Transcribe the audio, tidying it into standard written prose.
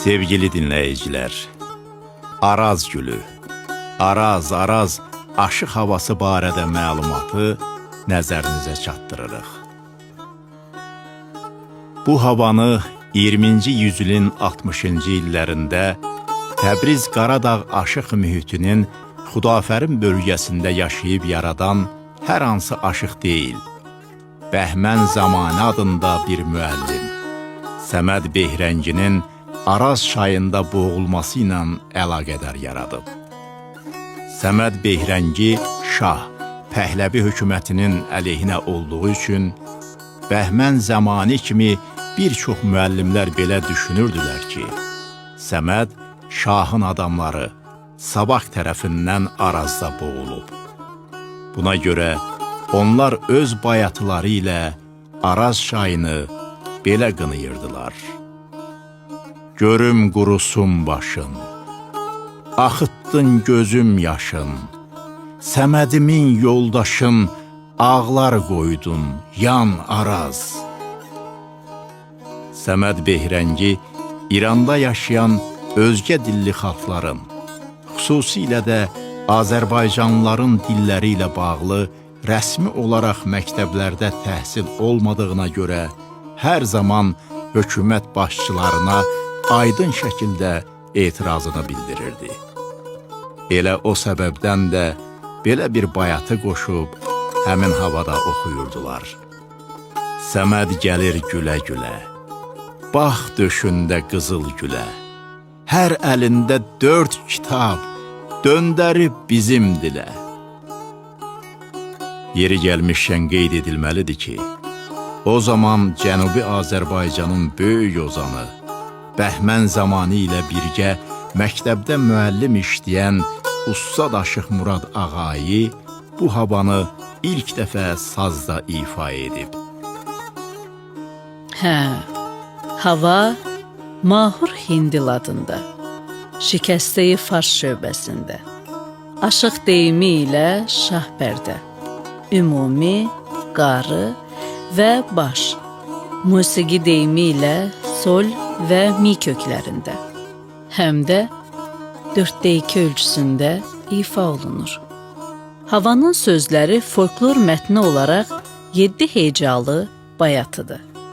Sevgili dinləyicilər, Araz gülü, Araz, Araz aşıq havası barədə məlumatı nəzərinizə çatdırırıq. Bu havanı 20-ci yüzilin 60-cı illərində Təbriz Qaradağ aşıq mühitinin Xudafərin bölgəsində yaşayıb yaradan hər hansı aşıq deyil, Bəhmən Zamani adında bir müəllim, Səməd Behrənginin Araz çayında boğulması ilə əlaqədar yaradıb. Səməd Behrəngi şah, Pəhləvi hökumətinin əleyhinə olduğu üçün Bəhmən Zəmani kimi bir çox müəllimlər belə düşünürdülər ki, Səməd şahın adamları Sabah tərəfindən Arazda boğulub. Buna görə onlar öz bayatıları ilə Araz çayını belə qınayırdılar. Görüm qurusun başın, axıtdın gözüm yaşın, Səmədimin yoldaşın, ağlar qoydun yan Araz. Səməd Behrəngi İranda yaşayan özgə dilli xalqların, xüsusilə də Azərbaycanlıların dilləri ilə bağlı rəsmi olaraq məktəblərdə təhsil olmadığına görə hər zaman hökumət başçılarına aydın şəkildə etirazını bildirirdi. Elə o səbəbdən də belə bir bayatı qoşub həmin havada oxuyurdular. Səməd gəlir gülə-gülə, bax döşündə qızıl gülə. Hər əlində 4 kitab, döndərib bizim dilə. Yeri gəlmişkən qeyd edilməlidir ki, o zaman Cənubi Azərbaycanın böyük ozanı, Bəhmən Zamani ilə birgə məktəbdə müəllim işləyən Ustad Aşıq Murad Ağayi bu havanı ilk dəfə sazda ifa edib. Hə, hava Mahur Hindil adında, Şikəstəyi Fars şöbəsində, Aşıq deyimi ilə şahpərdə, ümumi, qarı və baş, musiqi deyimi ilə sol və mi köklərində, həm də 4-2 ölçüsündə ifa olunur. Havanın sözləri folklor mətni olaraq 7 hecalı bayatıdır.